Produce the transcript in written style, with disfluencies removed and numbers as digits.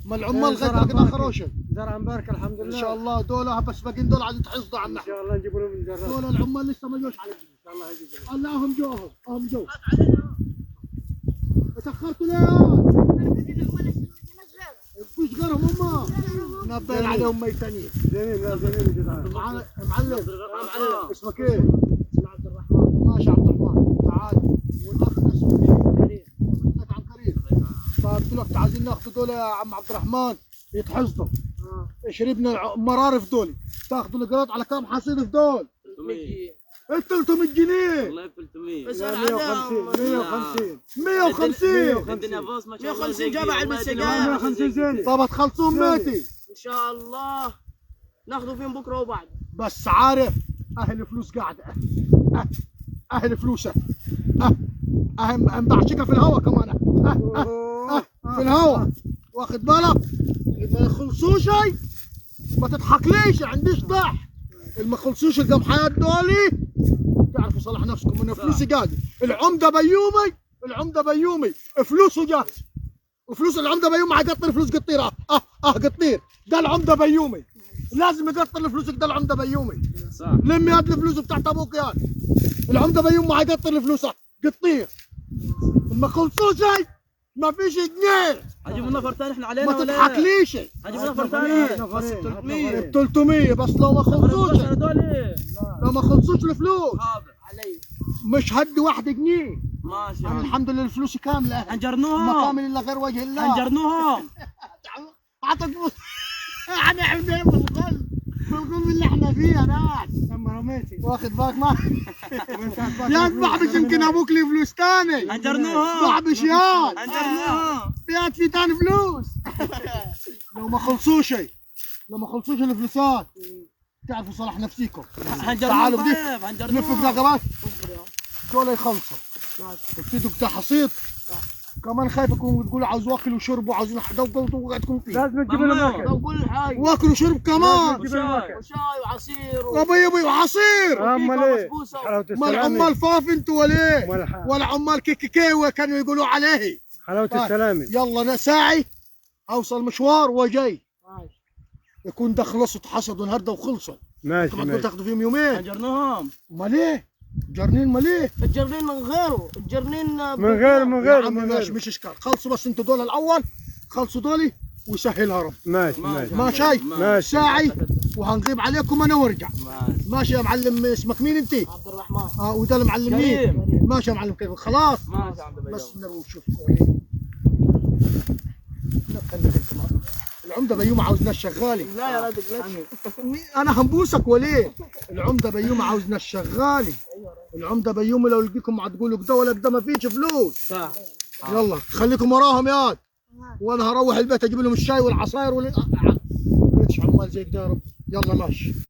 ما العمال غير تاخروش. زرع مبارك الحمد لله. ان شاء الله دول بس باقيين دول عايزين تحصدوا عنا. ان شاء الله نجيب لهم الجرات. دول العمال لسه ما جوش على الجنة. ان شاء الله هيجوا. الله هم جوهم، هم جو. تاخرتوا ليه؟ مفيش غيرهم هم. نبين عليهم ميتانين. زميل لا زميل جدعان. معلم معلم اسمك ايه؟ اسمي عبد الرحمن. ماشي عبد الرحمن تعال. والاخ اسمه مين؟ كريم. ازيك يا عم كريم؟ طيب دلوقتي عايزين ناخذ دول يا عم عبد الرحمن يتحصدوا. شربنا مرار في دول، تاخذوا القراط على كام حصيد في دول؟ 300. 300 جنيه. والله 300. بس 150 150 عندنا فوز ما شاء الله. 150 جابها على السجاير. 150 زين. طب تخلصوهم ماتي ان شاء الله ناخذوا فيهم بكره وبعد. بس عارف اهل فلوس قاعدة، اهل فلوسه، اهم بعشقها في الهوا كمان، في الهوا واخد بالك؟ ما يخلصوش شيء ما تضحكليش، عنديش ضحك. اللي ما خلصوش القمحيات دولي تعرفوا صلاح نفسكم، انا فلوسي قاعدة. العمدة بيومي، العمدة بيومي فلوسه جاهزة، وفلوس العمدة بيومي حيقطر فلوس قطير. قطير ده العمدة بيومي، لازم يقطر الفلوس ده العمدة بيومي. صح. لمي هاد الفلوس بتاعت ابوك يا العمدة بيومي حيقطر الفلوس قطير. ما خلصوش شيء ما فيش جنيه. هجيبوا نفر ثاني احنا علينا ما تضحكليش. هجيبوا نفر ثاني بس 300. 300 بس لو ما خلصوش، لو ما خلصوش الفلوس علي مش هدي واحد جنيه. ماشي. انا الحمد لله الفلوس كاملة. هنجرنوها ما كامل الا غير وجه الله. هنجرنوها. عطك فلوس. هنعمل ايه بالغل؟ بالغل اللي احنا فيه يا ناس. اما رميتي واخد بالك؟ ما يا بعبش يمكن ابوك لي فلوس تاني. هنجرنوها. بعبش يا هنجرنوها. في تاني فلوس. لو ما خلصوش، لو ما خلصوش الفلوسات تعرفوا صلاح نفسيكم. تعالوا بدي نلف كده دول يخلصوا. ابتدوا بتاع حصيد كمان، خايفكم تقولوا عاوز واكل وشرب وعاوزين وقعدكم فيه. لازم تجيب لهم اكل كل حاجة، واكل وشرب كمان، وشاي وعصير ابي وعصير. امال ايه؟ ما العمال فاف انتوا ولا ايه؟ ولا عمال كيكي كانوا يقولوا عليه حلاوة السلامة. يلا انا ساعي اوصل مشوار وجاي يكون ده خلصوا اتحصدوا النهارده وخلصوا. ماشي ماشي. تاخذوا فيهم يومين. هجرناهم. امال ايه؟ جرنين امال ايه؟ الجرنين من غيره، الجرنين من غيره من غيره. ماشي مش اشكال. خلصوا بس انتوا دول الاول، خلصوا دولي ويسهلها رب. ماشي ماشي ماشي ماشي. ساعي وهنغيب عليكم انا وارجع. ماشي يا معلم. اسمك مين انت؟ عبد الرحمن. وده المعلم مين؟ ماشي يا معلم كريم. خلاص ماشي بس نبغى نشوفكم. العمدة بيومي عاوز ناس شغالي. لا يا راجل لا. انا هنبوسك وليه؟ العمدة بيومي عاوز ناس شغالي. العمدة بيومي لو لقيكم هتقولوا كده ولا كده ما فيش فلوس. صح. يلا خليكم وراهم ياد، وانا هروح البيت اجيب لهم الشاي والعصاير وال عمال زي كده يا رب. يلا ماشي.